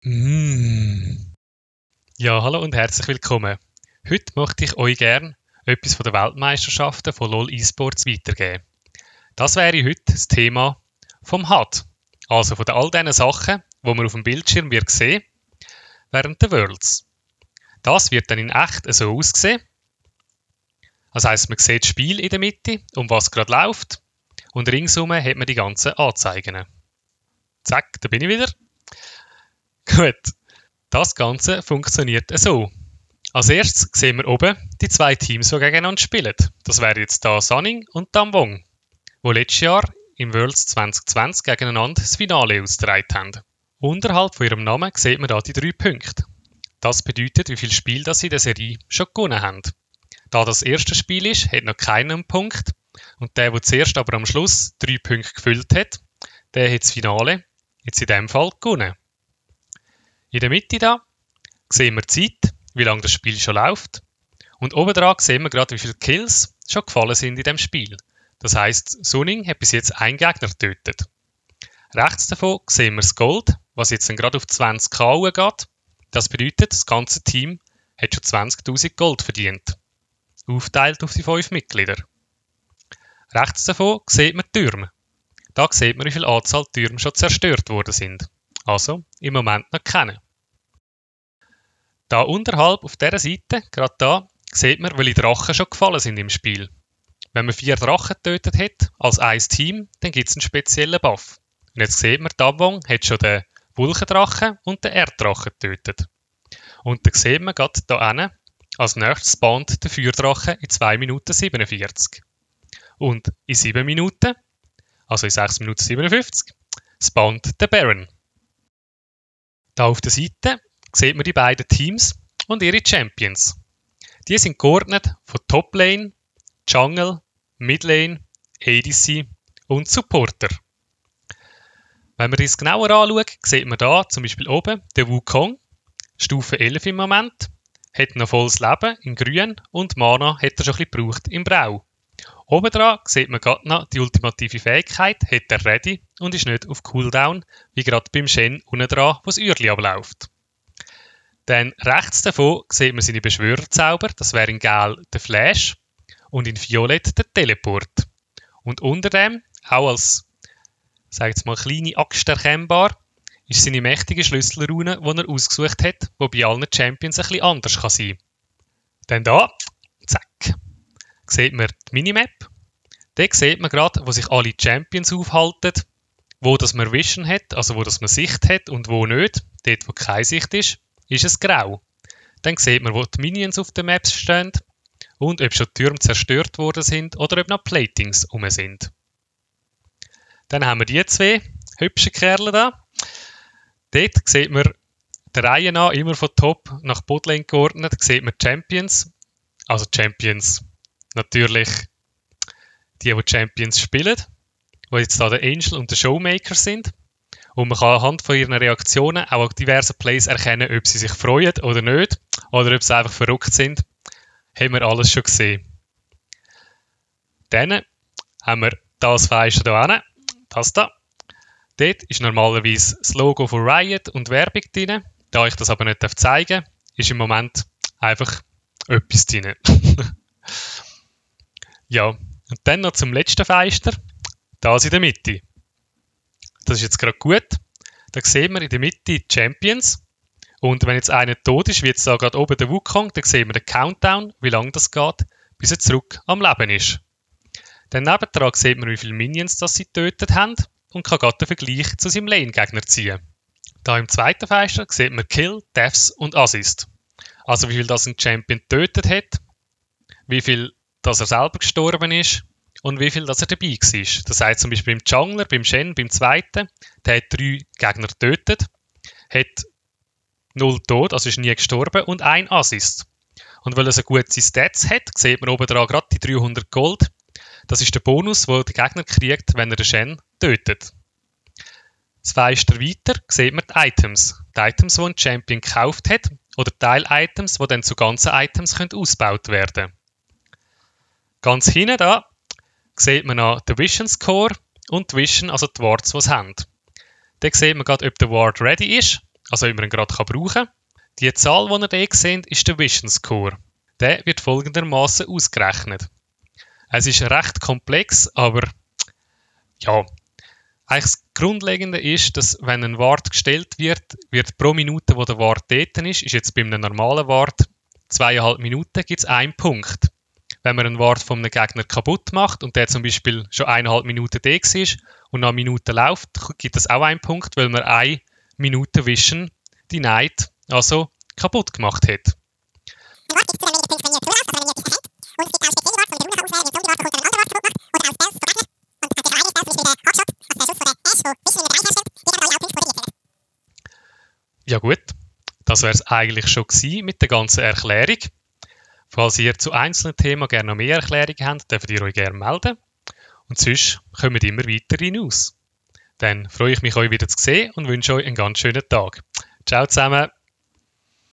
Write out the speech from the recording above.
Mm. Ja, hallo und herzlich willkommen. Heute möchte ich euch gerne etwas von den Weltmeisterschaften von LoL eSports weitergeben. Das wäre heute das Thema vom HUD. Also von all diesen Sachen, die man auf dem Bildschirm wird sehen während der Worlds. Das wird dann in echt so aussehen. Das heisst, man sieht das Spiel in der Mitte, um was gerade läuft. Und ringsum hat man die ganzen Anzeigen. Zack, da bin ich wieder. Gut. Das Ganze funktioniert so. Als erstes sehen wir oben die zwei Teams, die gegeneinander spielen. Das wären jetzt da Sunning und Damwon, die letztes Jahr im Worlds 2020 gegeneinander das Finale ausgetragen haben. Unterhalb von ihrem Namen sieht man da die 3 Punkte. Das bedeutet, wie viele Spiele sie in der Serie schon gewonnen haben. Da das erste Spiel ist, hat noch keinen Punkt. Und der zuerst aber am Schluss 3 Punkte gefüllt hat, der hat das Finale jetzt in diesem Fall gewonnen. In der Mitte da sehen wir die Zeit, wie lange das Spiel schon läuft. Und oben dran sehen wir gerade, wie viele Kills schon gefallen sind in dem Spiel. Das heisst, Sunning hat bis jetzt einen Gegner getötet. Rechts davon sehen wir das Gold, was jetzt dann gerade auf 20.000 geht. Das bedeutet, das ganze Team hat schon 20.000 Gold verdient. Aufteilt auf die 5 Mitglieder. Rechts davon sieht man die Türme. Da sieht man, wie viel Anzahl Türme schon zerstört worden sind. Also im Moment noch keine. Da unterhalb auf dieser Seite, gerade da, sieht man, welche Drachen schon gefallen sind im Spiel. Wenn man 4 Drachen getötet hat, als ein Team, dann gibt es einen speziellen Buff. Und jetzt sieht man, Damwon hat schon den Wulchendrachen und den Erddrachen getötet. Und dann sieht man gerade da hinten, als nächstes spawnt der Feuerdrache in 2 Minuten 47. Und in 7 Minuten, also in 6 Minuten 57, spawnt der Baron. Da auf der Seite sieht man die beiden Teams und ihre Champions. Die sind geordnet von Toplane, Jungle, Midlane, ADC und Supporter. Wenn man das genauer anschaut, sieht man da zum Beispiel oben den Wukong, Stufe 11 im Moment, hat noch volles Leben in grün und Mana hat er schon ein bisschen gebraucht im Brau. Oben dran sieht man gerade noch die ultimative Fähigkeit, hat er ready und ist nicht auf Cooldown, wie gerade beim Shen unten dran, wo das Uhrli abläuft. Dann rechts davon sieht man seine Beschwörerzauber, das wäre in Gel der Flash und in Violett der Teleport. Und unter dem, auch als, sag jetzt mal, kleine Axt erkennbar, ist seine mächtige Schlüsselrune, die er ausgesucht hat, die bei allen Champions ein bisschen anders kann sein. Dann da, zack, sieht man die Minimap. Dort sieht man gerade, wo sich alle Champions aufhalten, wo das man Vision hat, also wo das man Sicht hat und wo nicht. Dort, wo keine Sicht ist es grau. Dann sieht man, wo die Minions auf den Maps stehen und ob schon die Türme zerstört worden sind oder ob noch Platings rum sind. Dann haben wir die 2 hübschen Kerle da. Dort sieht man der Reihe nach, immer von Top nach Botlane geordnet, sieht man Champions. Also Champions, natürlich die Champions spielen, die jetzt da der Angel und der Showmaker sind. Und man kann anhand von ihren Reaktionen auch diverse Plays erkennen, ob sie sich freuen oder nicht, oder ob sie einfach verrückt sind. Haben wir alles schon gesehen. Dann haben wir das Fenster hier hinten, das da. Dort ist normalerweise das Logo von Riot und Werbung drin. Da ich das aber nicht zeigen darf, ist im Moment einfach etwas drin. Ja, und dann noch zum letzten Fenster, das in der Mitte. Das ist jetzt gerade gut. Da sehen wir in der Mitte die Champions. Und wenn jetzt einer tot ist, wie jetzt da gerade oben der Wukong, dann sehen wir den Countdown, wie lange das geht, bis er zurück am Leben ist. Dann nebendran sieht man, wie viele Minions das sie getötet haben und kann gerade den Vergleich zu seinem Lane-Gegner ziehen. Da im zweiten Fenster sieht man Kill, Deaths und Assist. Also wie viel das ein Champion getötet hat, wie viel dass er selber gestorben ist und wie viel dass er dabei war. Das heißt zum Beispiel beim Jungler, beim Shen, beim zweiten, der hat 3 Gegner getötet, hat 0 Tod, also ist nie gestorben und 1 Assist. Und weil er so gute Stats hat, sieht man oben dran gerade die 300 Gold. Das ist der Bonus, den der Gegner kriegt, wenn er den Shen tötet. 2 weiter sieht man die Items. Die Items, die ein Champion gekauft hat oder Teil-Items, die dann zu ganzen Items ausgebaut werden können. Ganz hinten da sieht man noch den Vision Score und die Vision, also die Wards, die sie haben. Dann sieht man gerade, ob der Ward ready ist. also wie man ihn gerade brauchen kann. Die Zahl, die ihr hier seht, ist der Vision Score. Der wird folgendermaßen ausgerechnet. Es ist recht komplex, aber ja, eigentlich das Grundlegende ist, dass wenn ein Wart gestellt wird, wird pro Minute, wo der Wart dort ist jetzt bei einem normalen Wart 2,5 Minuten, gibt es 1 Punkt. Wenn man einen Wart von einem Gegner kaputt macht und der zum Beispiel schon 1,5 Minuten da ist und nach einer Minute läuft, gibt es auch 1 Punkt, weil man 1 Minute Vision denied, also kaputt gemacht hat. Ja gut, das wäre es eigentlich schon gewesen mit der ganzen Erklärung. Falls ihr zu einzelnen Themen gerne noch mehr Erklärungen habt, dürft ihr euch gerne melden. Und sonst kommen wir immer weiter hinaus. Dann freue ich mich, euch wieder zu sehen und wünsche euch einen ganz schönen Tag. Ciao zusammen!